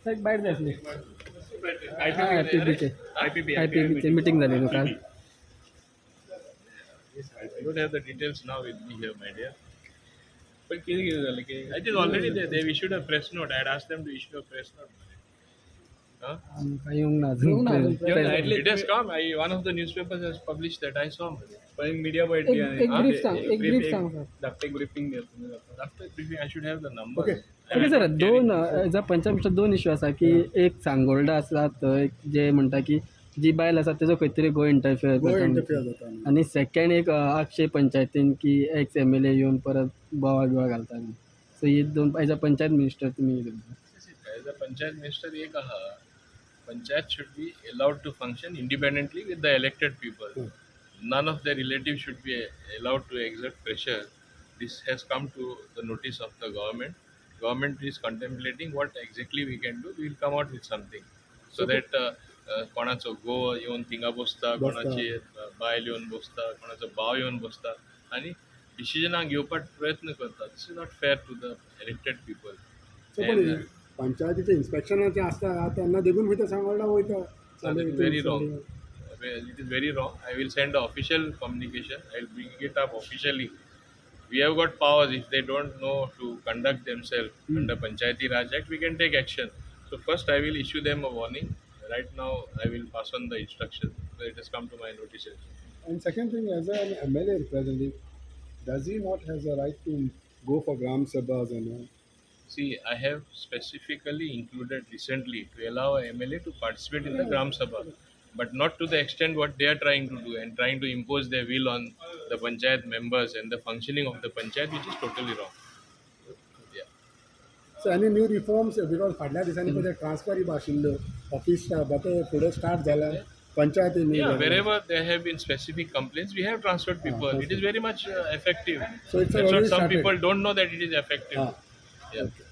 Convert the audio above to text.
साहेब, बाहेर जाय आसली. आयपीबीचे. आयपीबी. आयपीबीची मिटींग जाली न्हू काल. I don't have the details now with me here, my dear. पण कितें कितें जालें की? It is already there. They issued a press note. I had asked them to issue a press note. Huh? आमकां येवंक ना अजून. It has come. One of the newspapers has published that. I saw. पण media पळयतली. एक- एक brief सांग, एक brief सांग सर. धाकटें ब्रिफींग दी तुमी. After briefing, I should have the number. Okay. Okay sir, दोन एज अ पंचायत मिनिस्टर दोन इश्यू आसा की एक सांगोल्डा आसा थंय जे म्हणटा की जी बायल आसा तेजो खंय तरी गो इंटरफियर गो जाता. इंटरफियर जाता. आनी सेकंड एक आगशे पंचायतीन की एक्स एमएलए येवन परत बोवाळ बिवाळ घालता. सो ही दोन एज अ पंचायत मिनिस्टर तुमी कितें म्हणटा? As a panchayat minister, एक आहा, panchayat should be allowed to function independently with the elected people. None of their relatives should be allowed to exert pressure. This has come to the notice of the government. Government is contemplating what exactly we can do. We will come out with something so that कोणाचो घोव येवन थिंगा बसता, बसता. कोणाची बायल येवन बसता, कोणाचो भाव येवन बसता आनी डिसिजनां घेवपाक प्रयत्न करता. This is not fair to the elected people. So पण पंचायतीचे इन्स्पेक्शनाचे आसता तेन्ना देखून खंय ते सांगोल्डा वयता. Very wrong. It is very wrong. I will send an official communication. I will bring it up officially. We have got powers. If they don't know to conduct themselves under Panchayati Raj Act, we can take action. So first, I will issue them a warning. Right now, I will pass on the instruction. So it has come to my notice as well. And second thing, as an MLA representative, does he not has a right to go for Gram Sabhas and all? See, I have specifically included recently to allow a MLA to participate in the Gram Sabha, but not to the extent what they are trying to do and trying to impose their will on the panchayat members and the functioning of the panchayat, which is totally wrong. Yeah. So any new reforms, because फाटल्या दिसांनी पळय transfer बी आशिल्ल्यो office ते फुडें start जाल्या पंचायतींनी. Yeah, wherever there have been specific complaints, we have transferred people. It is very much effective. So it's That's already what some started. people don't know, that it is effective. Ah. Yeah. Okay.